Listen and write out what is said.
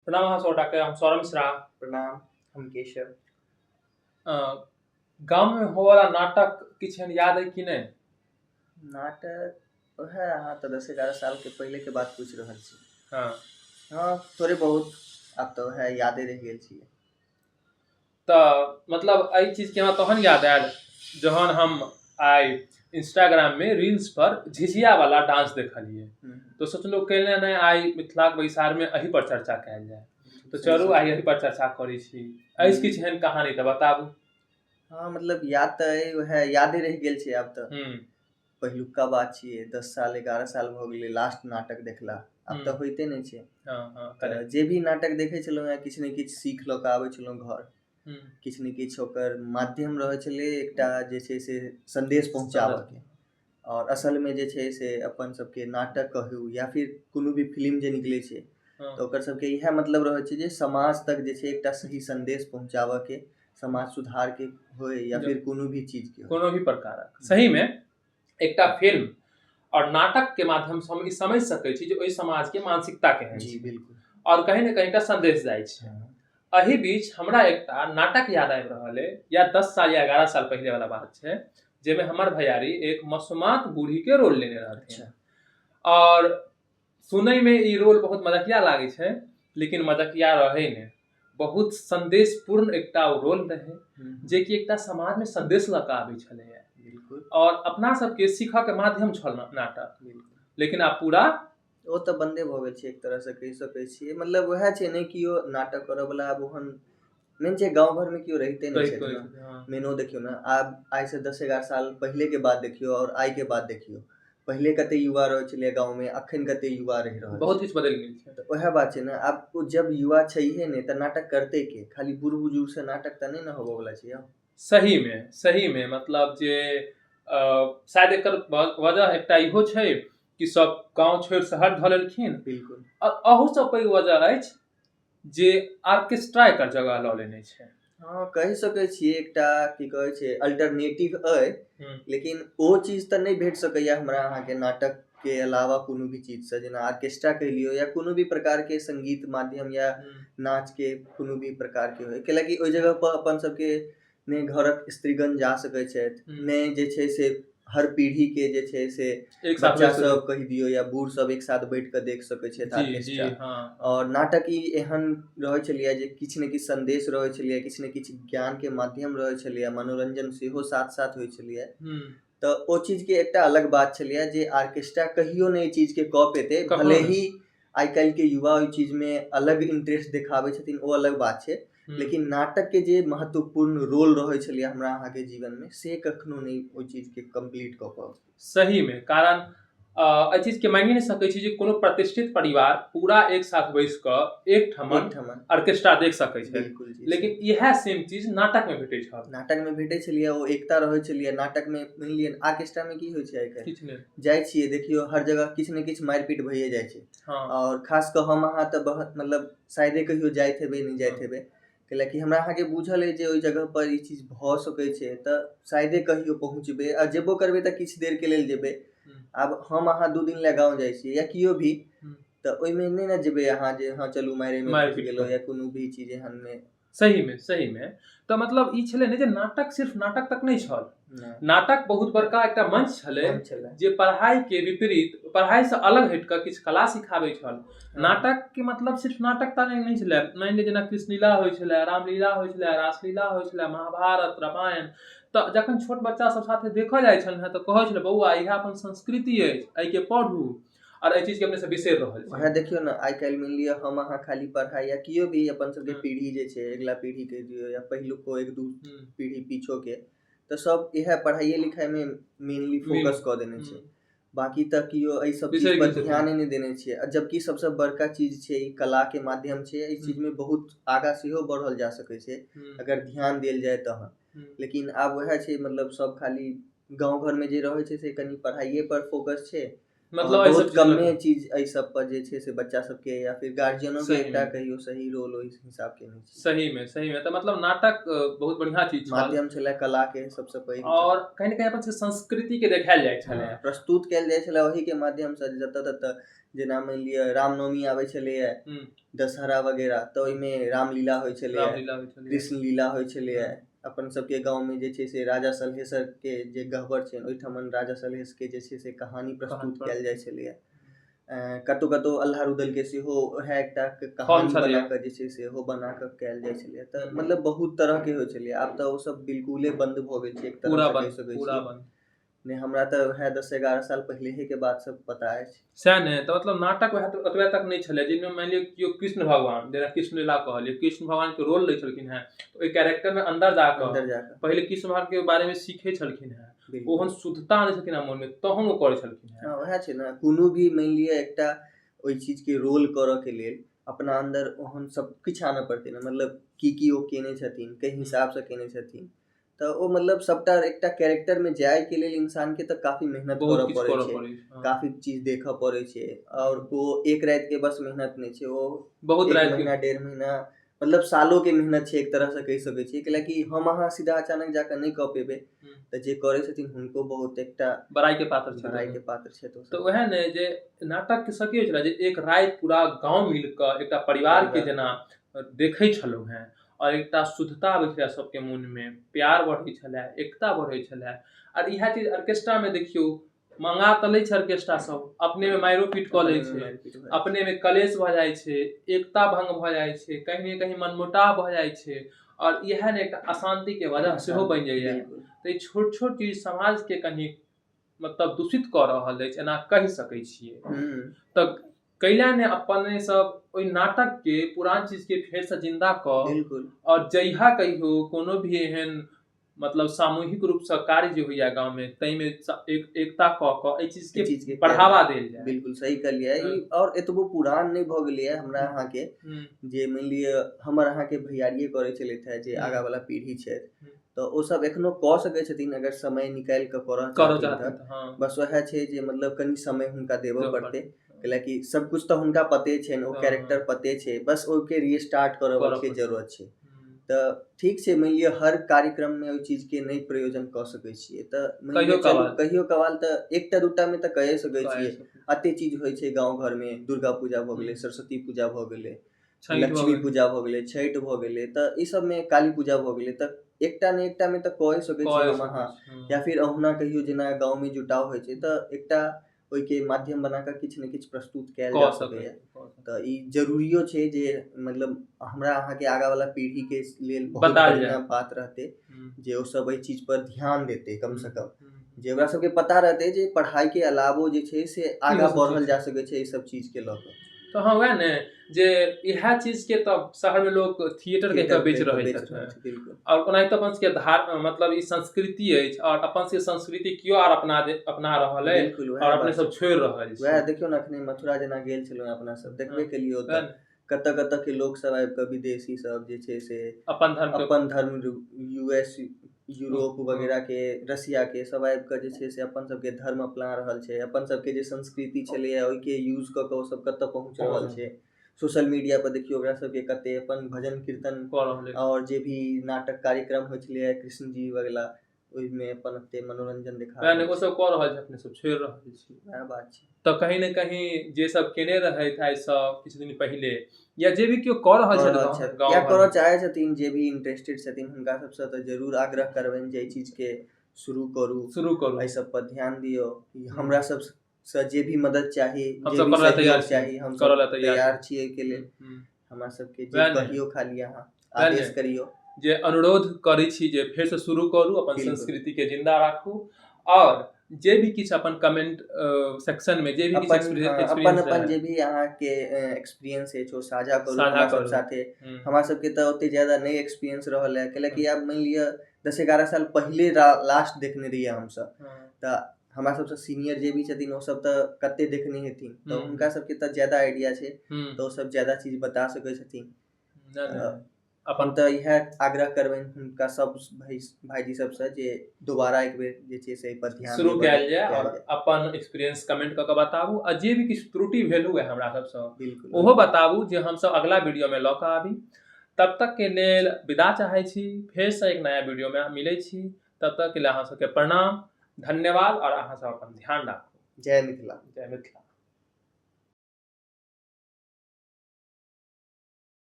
प्रणाम अहाँ सबगोटाके, हम सौरभ मिश्रा। प्रणाम, हम केशव। गाममे होवऽवला नाटक किछु एहन याद अइ कि नहि? नाटक वएह अहाँ तऽ 10-11 सालके पहिलेके बात पूछि रहल छी। हँ हँ, थोड़े बहुत आब तऽ वएह यादे रहि गेल छियै। तऽ मतलब एहि चीजके हमरा तहन याद आयल जहन हम आइ इंस्टाग्राममे रील्स पर झिझियावला डांस देखलियै, तऽ सोचलहुँ कैले नहि आइ मिथिलाक बैसारमे एहि पर चर्चा कयल जाय। तऽ चलू आइ एहि पर चर्चा करै छी। एहि किछु एहन कहानी तऽ बताबू। हँ, मतलब याद तऽ अइ, वएह यादे रहि गेल छै आब तऽ। पहिलुका बात छियै, 10 साल 11 साल भऽ गेलै लास्ट नाटक देखला, आब तऽ होइते नहि छै। तऽ जे भी नाटक देखै छलहुँ हेँ किछु ने किछु सीख लऽ कऽ आबै छलहुँ घर, किछु ने किछु ओकर माध्यम रहै छलै एकटा जे छै से सन्देश पहुँचाबऽके। आओर असलमे जे छै से अपन सबके नाटक कहू या फिर कोनो भी फिल्म जे निकलै छै तऽ ओकर सबके इएह मतलब रहै छै जे समाज तक जे छै एकटा सही सन्देश पहुँचाबऽके, समाज सुधारके होइ या फिर कोनो भी चीजके, कोनो भी प्रकारक। सहीमे एकटा फिल्म आओर नाटकके माध्यमसँ हम ई समझि सकै छी जे ओहि समाजके मानसिकता केहन छै। बिल्कुल। आओर कहीं ने कहीं एकटा सन्देश जाइ छै। एहि बीच हमरा एकटा नाटक याद आबि रहल अइ, या 10 साल या 11 साल पहिले वाला बात छै, जाहिमे हमर भैयारी एक मसोमात बूढ़ीके रोल लेने रहथिन। आओर सुनैमे ई रोल बहुत मजकिया लागै छै, लेकिन मजकिया रहै नहि, बहुत संदेशपूर्ण एकटा ओ रोल रहै, जेकि एकटा समाजमे संदेश लऽ कऽ आबै छलैया। आओर अपना सबके सीखऽके माध्यम छल नाटक। लेकिन आब पूरा ओ तऽ बन्दे भऽ गेल छै एक तरहसँ कहि सकै छियै। मतलब उएह छै ने, केओ नाटक करऽवला आब ओहन मेन छै गाँव घरमे केओ रहिते नहि छथि ने। मेनो देखियौ ने, आब आइसँ 10-11 साल पहिलेके बात देखियौ आओर आइके बात देखियौ, पहिले कते युवा रहै छलै गाँवमे, अखन कते युवा रहि रहल। बहुत किछु बदलि गेल छै। तऽ उएह बात छै ने, आब ओ जब युवा छैहे नहि तऽ नाटक करतै के? खाली बूढ़ बुजुर्गसँ नाटक तऽ नहि ने होबऽवला छै यौ। सहीमे सहीमे, मतलब जे शायद एकर वजह एकटा इहो छै कि सब गाँव छोड़ि शहर धऽ लेलखिन। बिल्कुल। अहूसँ पैघ वजह अछि जे आर्केस्ट्रा एकर जगह लऽ लेने छै। हँ, कहि सकै छियै एकटा की कहै छै अल्टरनेटिव अइ, लेकिन ओ चीज तऽ नहि भेट सकैए हमरा अहाँके नाटकके अलावा कोनो भी चीजसँ, जेना आर्केस्ट्रा कहि लियौ या कोनो भी प्रकारके सङ्गीत माध्यम या नाचके कोनो भी प्रकारके होइ। कैलाकि ओहि जगहपर अपन सबके नहि घरक स्त्रीगण जा सकै छथि, नहि जे छै से हर पीढ़ीके जे छै से एक साथ बच्चा सब कहि दियौ या बूढ़ सब एक साथ बैठ कऽ देख सकै छथि आर्केस्ट्रा। आओर नाटक ई एहन रहै छलैए जे किछु ने किछु सन्देश रहै छलैए, किछु ने किछु ज्ञानके माध्यम रहै छलैए, मनोरञ्जन सेहो साथ साथ होइ छलैए। तऽ ओ चीजके एकटा अलग बात छलैए जे आर्केस्ट्रा कहियो नहि एहि चीजके कऽ पेतै। भले ही आइ काल्हिके युवा ओहि चीजमे अलग इंटरेस्ट देखाबै छथिन, ओ अलग बात छै, लेकिन नाटकके जे महत्वपूर्ण रोल रहै छलैए हमरा अहाँके जीवनमे से कखनो नहि ओहि चीजके कम्प्लीट कऽ पाओत। सहीमे, कारण एहि चीजके मानि नहि सकै छी जे कोनो प्रतिष्ठित परिवार पूरा एक साथ बैस कऽ एक ठमन ऑर्केस्ट्रा देख सकै छै। बिल्कुल। लेकिन इएह सेम चीज नाटकमे भेटै छल। नाटकमे भेटै छलियै, ओ एकता रहै छलियै नाटकमे। मानि लिअ आर्केस्ट्रामे की होइ छै आइ काल्हि? किछु नहि। जाइ छियै, देखियौ हर जगह किछु ने किछु मारि पीट भइए जाइ छै। आओर खास कऽ हम अहाँ तऽ बहुत मतलब शायदे कहियो जाइत हेबै, नहि जाइत हेबै, कैलाकि हमरा अहाँके बुझल अइ जे ओहि जगहपर ई चीज भऽ सकै छै, तऽ शायदे कहियो पहुँचबै, आ जेबो करबै तऽ किछु देरके लेल जेबै। आब हम अहाँ 2 दिन लए गाँव जाइ छियै या केओ भी, तऽ ओहिमे नहि ने जेबै अहाँ जे हँ चलू मारिमे गेलहुँ या कोनो भी चीज एहनमे। सहीमे सहीमे, तऽ मतलब ई छलै ने जे नाटक सिर्फ नाटक तक नहि छल, नाटक बहुत बड़का एकटा मंच छलै जे पढ़ाई के विपरीत, पढ़ाई से अलग हटि कऽ किछु कला सिखाबै छल। नाटक के मतलब सिर्फ नाटक टा नहि छलै। मानि लिअ जेना कृष्णलीला होइ छलै, रामलीला होइ छलै, रासलीला होइ छलै, महाभारत, रामायण, तऽ जखन छोट बच्चा सब साथे देखऽ जाइ छल तऽ कहै छलै बौआ इएह अपन संस्कृति अछि, एहिके पढ़ू। आओर एहि चीजके अपने सब बिसरि रहल छी। वएह देखियौ ने, आइ काल्हि मानि लिअ हम अहाँ खाली पढ़ाइ या केओ भी अपन सबके पीढ़ी जे छै, अगिला पीढ़ी कहि दियौ या पहिलुको 1-2 पीढ़ी पीछोके, तऽ सब इएह पढ़ाइए लिखाइमे मेनली फोकस कऽ देने छै। बाकी तऽ केओ एहि सब चीज पर ध्याने नहि देने छै, आ जबकि सबसँ बड़का चीज छै ई कलाके माध्यम छै, एहि चीजमे बहुत आगाँ सेहो बढ़ल जा सकै छै अगर ध्यान देल जाय तहन। लेकिन आब वएह छै, मतलब सब खाली गाँव घरमे जे रहै छै से कनि पढ़ाइए पर फोकस छै। मतलब और एहि सब बहुत चीज लऽ कमे चीज एहि सब पर जे छै से बच्चा सबके या फिर गार्जियनो के सही एकटा मे। कहियो सही रोल ओहि हिसाब के नहि छै। सही मे, सही मे। तऽ मतलब नाटक बहुत बढ़िआँ चीज छल। माध्यम छलै कला के सबसँ पैघ। और कहीं ने कहीं अपन सबके संस्कृति के देखायल जाइ छलै। हँ, प्रस्तुत कयल जाइ छलै ओहि के माध्यम से जतऽ ततऽ, जेना मानि लिअ रामनवमी आबै छलैया, दशहरा वगैरह, तऽ ओहिमे रामलीला होइ छलैया, रामलीला होइ छलै। कृष्ण लीला होइ छलैया। अपन सबके गाँव में जे छै से राजा सलहेसर के जे गहबर छै, ओहिठमन राजा सलहेस के जे छै से कहानी प्रस्तुत कहानी कयल जाइ छलैया। कतौ कतौ अल्हा रुदल के सेहो उएह एकटा फॉर्म कहानी छलैया। बना कऽ जे छै सेहो बना कऽ कयल जाइ छलैया। तऽ मतलब बहुत तरह के होइ छलैया। आब तऽ ओ सब बिलकुले बन्द भऽ गेल छै एक तरह पूरा से कहि बंद, सकै पूरा छी। बंद। नहि, हमरा तऽ उएह 10-11 साल पहिलेहे के बात सब पता अछि। सएह ने, तऽ मतलब नाटक वएह ओतबे तक नहि छलै, जाहिमे मानि लिअ केओ कृष्ण भगवान, जेना कृष्ण लीला कहलियै, कृष्ण भगवान के रोल लै छलखिन हेँ, तऽ ओहि कैरेक्टर मे अंदर जाकऽ अंदर जाकऽ पहिले कृष्ण भगवान के बारे मे सीखै छलखिन हेँ। ओहन शुद्धता आनै छलखिन हेँ मोन मे, तहन ओ करै छलखिन हेँ। हँ, उएह छै ने, कोनो भी मानि लिअ एकटा ओहि चीज के रोल करऽ के लेल अपना अन्दर ओहन सब किछु आनऽ पड़तै ने, मतलब की की ओ केने छथिन, कई हिसाबसँ केने छथिन, तऽ ओ मतलब सबटा एकटा कैरेक्टर मे जाय के लेल इंसान के तऽ काफी मेहनत बहुत करऽ किछु पड़ै करऽ छै, पड़ै छै, हँ। काफी चीज देखऽ पड़ै छै और ओ एक राति के बस मेहनत नहि छै, ओ बहुत एक राति महीना, 1.5 महीना, मतलब सालों के मेहनत छै एक तरह से कहि सकै छियै, कैलाकि हम अहाँ सीधा अचानक जाकऽ नहि कऽ पेबै। तऽ जे करै छथिन हुनको बहुत एकटा बड़ाई के पात्र छै। बड़ाई के पात्र छै तऽ ओ तऽ सब। उएह ने जे नाटक के से की होइ छलै जे एक राति पूरा गाँव मिल कऽ एकटा परिवार के परिवार। जेना देखै छलहुँ हेँ और एकटा शुद्धता आबै छलै सबके मोन मे, प्यार बढ़ै छलै, एकता बढ़ै छलै। आर इएह चीज ऑर्केस्ट्रा मे देखियौ, मंगा तऽ लै छै ऑर्केस्ट्रा सब, अपने मे मारिओ पीट कऽ लै अपने मे छै, मारि पीट भऽ जाइ छै। अपने मे कलेश भऽ जाइ छै, एकता भंग भऽ जाइ छै, कहीं ने कहीं मनमुटाव भऽ जाइ छै और इएह ने एकटा अशान्ति के वजह सेहो अशान्ति बनि जाइया। तऽ ई छोट छोट चीज समाज के कनि मतलब दूषित कऽ रहल अछि, एना कहि सकै छियै। तऽ कैला ने अपने सब ओहि नाटक के पुरान चीज के फेर से जिंदा कऽ और जहिया कहियो कोनो भी एहन मतलब सामूहिक रूप से कार्य जे होइया गाँव मे, ताहिमे एक एकता कऽ कऽ एहि चीज ई के चीज के बढ़ावा देल जाय। बिल्कुल सही कहलियै ई। और एतबो पुरान नहि भऽ गेलैया हमरा अहाँके, जे मानि लिअ हमर अहाँके भैयारिये करै छलथि हे, जे आगाँ वाला पीढ़ी छथि, तऽ ओ सब एखनो कऽ सकै छथिन अगर समय निकालि कऽ करऽ करऽ चाहथिन तऽ। चाहथिन तऽ हँ। बस उएह छै जे मतलब कनि समय हुनका देबऽ देबऽ पड़तै, कैलाकि सब कुछ तऽ हुनका पते छनि, ओ कैरेक्टर पते छै, बस ओहिके रीस्टार्ट करऽ करऽ के पड़तै। जरूरत छै। तऽ ठीक छै, मानि लिअ हर कार्यक्रम मे ओहि चीज के नहि प्रयोजन कऽ सकै छियै, तऽ मानि कहियो लिअ चलू कभार। कहियो कभार तऽ एकटा दूटा मे तऽ कए सकै कए छियै। सकै। एते चीज होइ छै गाँव घर मे, दुर्गा पूजा भऽ गेलै, सरस्वती पूजा भऽ गेलै, छठि भऽ लक्ष्मी गेलै। पूजा भऽ गेलै, छठि भऽ गेलै, तऽ ई सबमे काली पूजा भऽ गेलै, तऽ एकटा ने एकटा मे तऽ कए सकै छी कए हम सकै अहाँ। छी, हँ। या फिर अहुना कहियो जेना गाँव मे जुटाव होइ छै तऽ एकटा ओहिके माध्यम बना कऽ किछु ने किछु प्रस्तुत कयल जा कऽ सकै सकैया। छी, कऽ सकै। तऽ ई जरूरियो छै जे मतलब हमरा अहाँके आगाँ वाला पीढ़ी के लेल बहुत बतायल बढ़िआँ जाय। बात रहतै जे ओ सब एहि चीज पर ध्यान देतै कम से कम, जे ओकरा सबके पता रहतै जे पढ़ाई के अलावो जे छै से आगाँ सब बढ़ल चीज जा सकै छै एहि सब चीज के लऽ कऽ। तऽ हँ, वएह ने जे इएह चीज के तऽ शहर मे लोक थिएटर कहि कऽ बेच कहि कऽ रहल बेच छथि। रहल छै, बिल्कुल। और ओनाहितो अपन सबके धार मतलब ई संस्कृति अछि और अपन सबके संस्कृति केओ आर अपना अपना रहल अइ बिल्कुल और उएह अपने बात सब छै। छोड़ि रहल उएह छी। देखियौ ने, अखने मथुरा जेना गेल छलहुँ अपना सब, देखबे केलियै वएह ओतऽ ने। कतऽ कतऽ के लोक सब आबि कऽ, विदेशी सब जे छै से अपन धर्म के अपन धर्म, यूएस, यूरोप वगैरह के, रसिया के सब आबि कऽ जे छै से अपन सबके धर्म अपना रहल छै। अपन सबके जे संस्कृति छलैया ओहिके यूज कऽ कऽ ओ सब कतऽ पहुँच रहल छै। सोशल मीडिया पर देखियौ ओकरा सबके कते अपन भजन कीर्तन कऽ रहल अछि। और जे भी नाटक कार्यक्रम होइ छलैया कृष्ण जी वगैरह, ओहिमे अपन एते मनोरंजन देखा वएह ने, रहल ओ छै। सब कऽ रहल छै, अपने सब छोड़ि रहल छी। वएह बात छै। तऽ कहीं ने कहीं जे सब केने रहथि आइसँ किछु दिन पहिले या जे भी केओ कऽ रहल कऽ छथि रहल गाँव छथि गाँव या घरमे करऽ चाहै छथिन, जे भी इंटरेस्टेड छथिन, हुनका सबसँ तऽ जरूर आग्रह करबनि जे एहि चीज के शुरू करू, शुरू करू, एहि सब पर ध्यान दियौ। हमरा सब से जे भी मदद चाही, जे हमसब भी करऽ लए तैयार सहयोग छी, चाही, हम करऽ सब लए तैयार तैयार छी एहिके लेल। हमरा सबके जे वएह ने। कहियौ, खाली अहाँ वएह ने। आदेश करियौ। जे अनुरोध करै छी जे फेरसँ शुरू करू अपन संस्कृति के जिन्दा राखू और जे भी किछु अपन कमेंट सेक्शन मे जे भी किछु अपन अपन एक्सपीरियंस अपन रहै जे भी अहाँके एक्सपीरियंस अछि ओ साझा करू साझा हमरा सब करू। साथे। हमरा सबके तऽ ओते ज्यादा नहि एक्सपीरियंस रहल है, कैलाकि आब मानि लिअ 10-11 साल पहिले लास्ट देखने रहियै हमसब। तऽ हमरा सबसँ सीनियर जे भी छथिन ओ सब तऽ कते देखने हेथिन, तऽ हुनका सबके तऽ ज्यादा आइडिया छै, तऽ ओ सब ज्यादा चीज बता सकै छथिन। नहि, तऽ नहि। अपन तऽ इएह आग्रह करबनि हुनका सब भाईजी सबसँ जे दोबारा एक बेर जे छै से एहि पर ध्यान शुरू कयल जाय आओर अपन एक्सपीरियंस कमेंट कऽ कऽ बताबू आ जे भी किछु त्रुटि भेल हुए हमरा सबसँ बिल्कुल ओहो बताबू जे हमसब अगला वीडियोमे लऽ कऽ आबी। तब तक के लेल विदा चाहै छी, फेरसँ एक नया वीडियोमे मिलै छी। तब तक के लेल अहाँ सबके प्रणाम, धन्यवाद और अहाँ सब अपन ध्यान राखू। जय मिथिला। जय मिथिला।